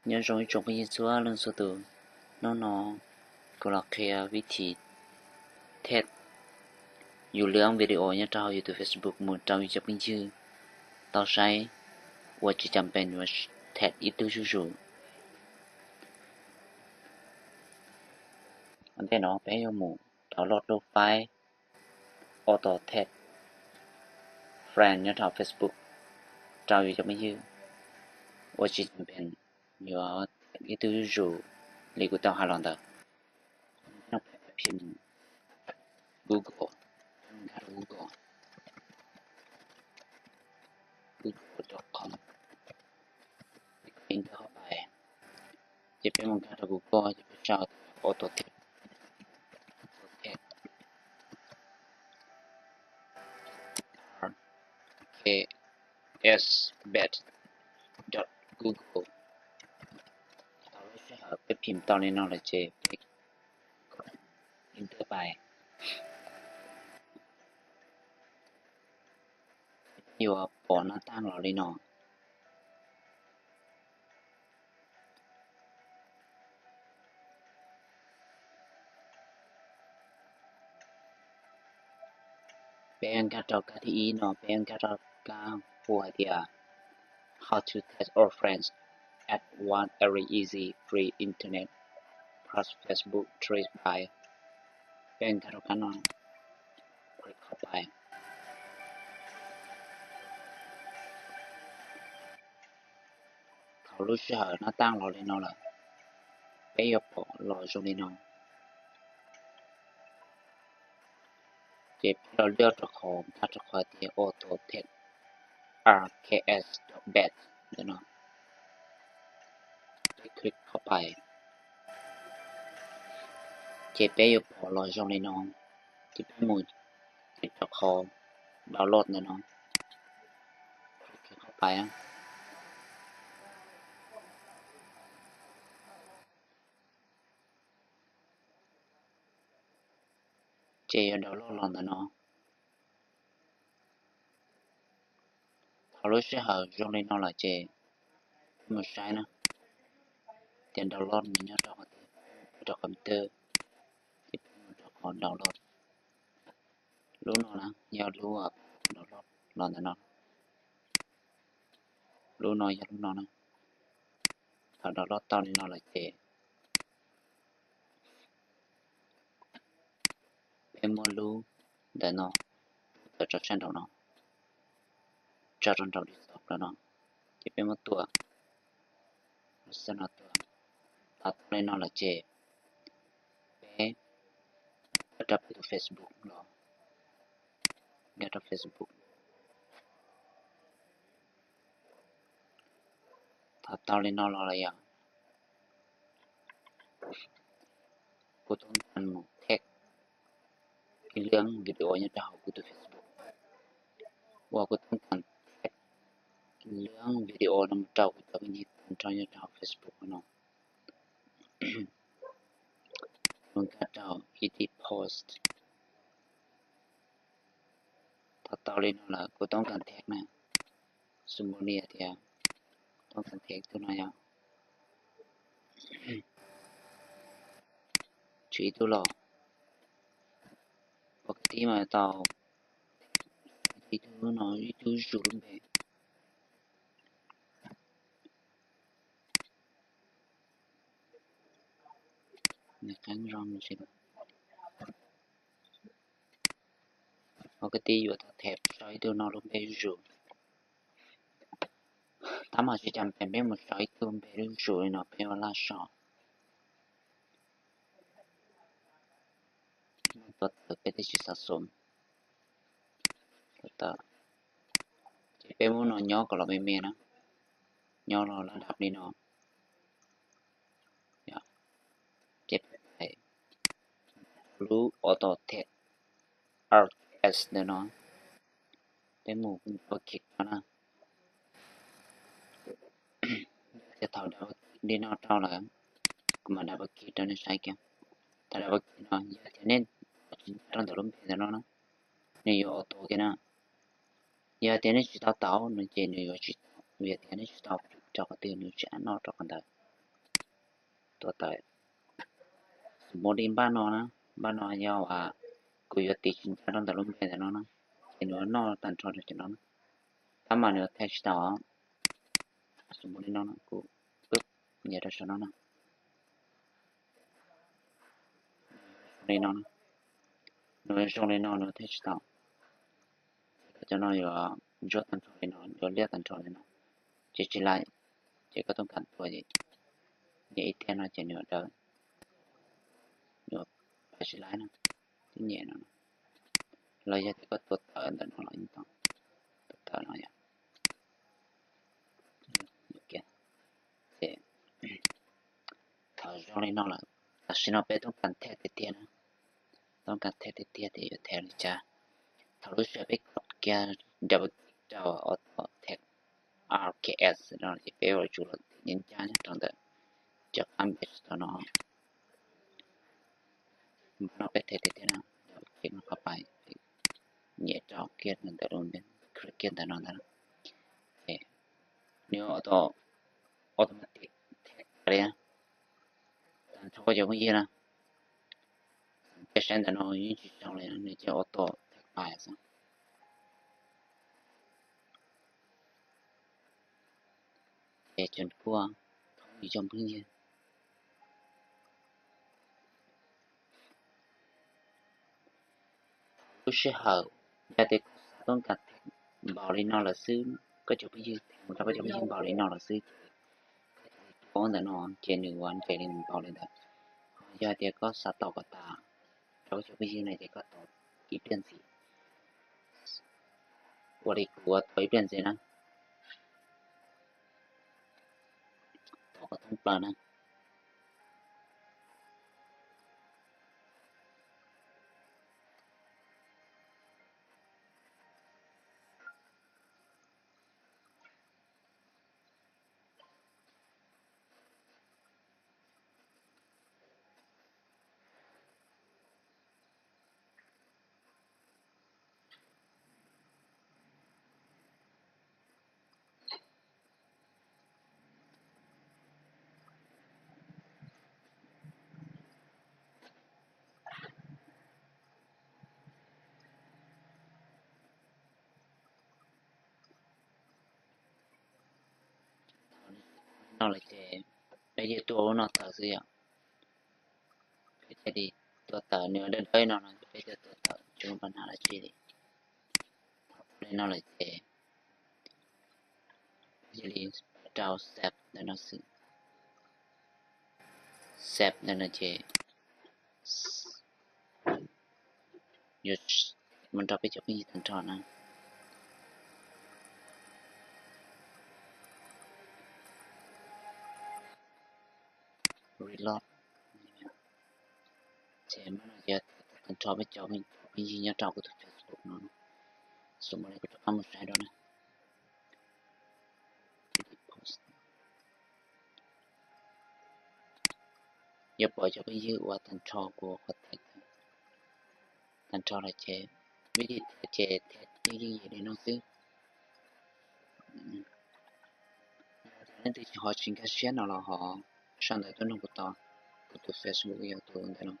Nyob zoo ib tsoom phooj ywg txhua leej txhua tus, hnub no kuv los qhia vib thim thaij yus lub video nyob rau hauv yus tus Facebook mus rau yus cov phooj ywg tau saib ua tsis cam pees yuav thaij ib tug zuj zus. Ua ntej no peb yuav mus download lub file auto tag friend nyob rau Facebook rau yus cov phooj ywg ua tsis cam pees yuav thaij ib tug zuj zus li kuv tau hais los ntawd. Google, Google, Google dot com, enter pais, ces peb mus nkag rau Google ces peb sau auto tag, auto tag, R K S bet dot Google. Thaum lub sij hawm peb phim tau li no lawm ces peb enter pais, yuav pom nab taj los li no. Peb nkag rau kab thib ib no, peb nkag rau kab hu hais tias How to tag our friends at one very easy free internet plus Facebook trace by. Peb nkag rau kab no, click pais. Thaum lub sij hawm nab taj los li no lawm, peb yuav pom los zoo li no. Ces peb los lwaj rau qhov, nkag rau qhov tias auto tag R K S bet ntawm no, peb click pais. Ces peb yuav pom los zoo li no, ces peb mus rau qhov download ntawm no, click pais. Ces yuav download los ntawm no. Thaum lub sij hawm zoo li no lawm ces peb mus saib na, tias download nws nyob rau qhov twg, rau computer, ces peb mus rau qhov download. Lub no na yog lub download los ntawm no. Lub no yog lub no na. Thaum download tau li no lawm ces peb muab lub ntawm no, lub ntawm tso sab nraum no, tso rau nraum desktop no, ces peb muab tua, tua. Thaum tau li no lawm ces peb nkag rau peb tus Facebook los, nkag rau Facebook. Thaum tau li no los lawm yog kuv toob kas mus thaij ib lub video nyob rau hauv kuv tus Facebook, uas kuv toob kas thaij ib lub video no mus rau kuv cov phooj ywg tag nrho nyob rau hauv Facebook no. Mus nkag rau edit post. Thaum tau li no lawm kuv toob kas thaij na, xws li tias toob kas thaij tus no yog tswv ib tug los, ua kwv tij mas tau ib tug no ib tug zuj zus lub npe. Nws qeeb zoo tsis, ua kwv tij yuav tau them sau ib tug no lub npe zuj zus. Tab mas tsis tas peb mus sau ib tug npe zuj zus li no peb ua laj sau. Tuav tawm peb thiaj tsis xav xom. Ces peb muab no nyob kom los me me na, nyob los laj dab li no. Ces peb pais lub auto tag R K S ntawm no, peb mus double click rau na. Ces thaum double click li no rau lawm, kuv mam double click rau nej saib kiag. Thaum double click no yog tias nej tsis ncaj rau ntawm lub npe ntawm no na, nws yuav auto kiag na. Yog tias nej tsis tau tau no ces nws yuav tsis tau, vim tias nej tsis tau click rau qhov twg nws tsis noj rau qhov ntawd. tuav tawm. Xws li npaj no na, npaj no yog kuv yuav tiv tsis ncaj rau ntawm lub npe ntawm no na, ces nws yuav noj tag nrho rau cov no na. Tab mas nws yuav thaij tsis tau. Xws li no kuv nias rau saum no na, li no, nws zoo li no nws thaij tsis tau. Cov no yuav ntsuab tag nrho li no, yuav liab tag nrho li no, ces tsis laib. Ces koj toob kas tua ces nias ib tiag no ces nws yuav dawb, nws yuav pais tsis laib no, tib nyem no. Los yog tias koj tua tawm ntawm no los yeej tau, tua tawm no yom. Ces thaum zoo li no lawm, tam sim no peb toob kas thej tiag tiag na, toob kas thej tiag tiag tias yuav thej li cas. Thaum lub sij hawm peb kov kiag double click rau auto thej R K S no ces peb yuav tsum los tiv ncaj nyob rau ntawm cov qab npe tsis tau no. Npaj no peb thej tiag tiag na, double click no qhov pais, nias rau kiag ntawm lub npe, click kiag ntawm no ntag. Ces nws auto, automatic thej pais li, tag nrho cov phooj ywg na. Peb saib ntawm no yeej tsis zoo li, nws ces auto thej pais xwb. Ces tseem kuaj thoob ib co phooj ywg. Lub sij hawm yog tias koj xav toob kas thej npaum li no lawm xwb, koj cov phooj ywg thej mus rau koj cov phooj ywg npaum li no lawm xwb ces koj cia li tua ntawm no ces nws yuav nres li npaum li ntawd. Ho yog tias koj xav tos kom tas rau koj cov phooj ywg no ces koj tos ib pliag ntxiv. Ua li kuv ua tos ib pliag ntxiv na, tos kom thoob plaws na. No lawm ces peb cia li tua lub no tawm xwb yom. Peb cia li tua tawm, nws dawb dawb no no ces peb cia li tua tawm tsis muaj pab na dab tsi li. Thaum li no lawm ces peb cia li rau save ntawm no xwb. Save ntawm no ces yuav mus nrog peb cov phooj ywg tag nrho na. Reload. Ces mas no ces tag nrho peb cov phooj ywg nyob rau kuv tus Facebook no, xws li kuv rov qab mus saib dua na. Yuav pom cov phooj ywg uas tag nrho kuv qhov thej, tag nrho lawm ces vib thij thej ces thej yeej yim li no xwb. Leej twg ho tsis nkag siab no los ho sau ntawv tuaj nug kuv tau, kuv tus Facebook yog tus ntawm no.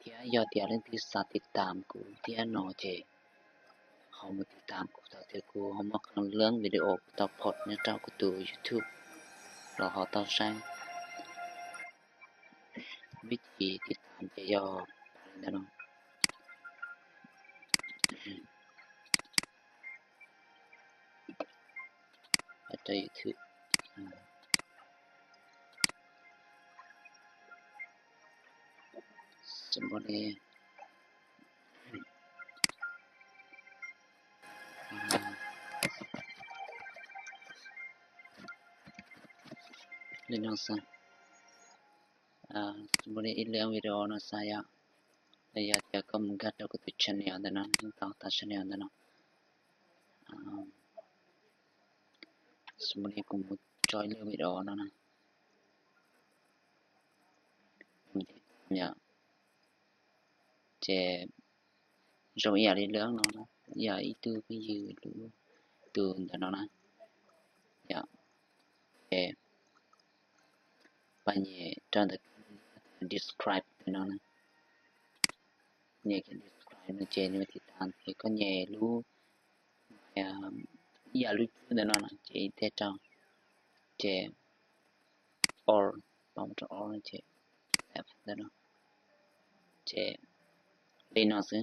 Thiab yog tias leej twg xav tiv tam kuv thiab no ces ho mus tiv tam kuv tau thiab, kuv ho muaj qee leej video kuv tau post nyob rau kuv tus YouTube los ho tau saib. Vib thij tiv tam ces yog li ntawd no. Rau YouTube. Somebody. Li no xwb. Somebody ib leeg video no xwb yom. Los yog tias koj mus nkag rau kuv tus channel ntawm no yeej tau, tus channel ntawm no. Somebody kuv mus tso ib lub video no na. Ces zoo ib yam li lub no, yog ib tug phooj ywg lub tus ntawm no na. ces pab nyem rau ntawm describe ntawm no na. Nyem describe no ces nws tiv tam ces koj nyem lub ib yam lub tswb ntawm no no ces ib teg rau, ces or, pab mus rau or ces left ntawm no, ces li no xwb.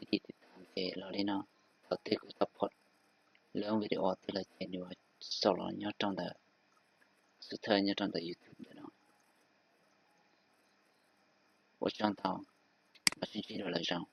Vim tiv tam ces los li no, thaum twg kuv tau pom lub video twg lawm ces nws yuav xauj los nyob rau ntawm, xub thawj nyob rau ntawm YouTube ntawm no. Ua tsaug ntau, los sib ntsib dua lwm zaus.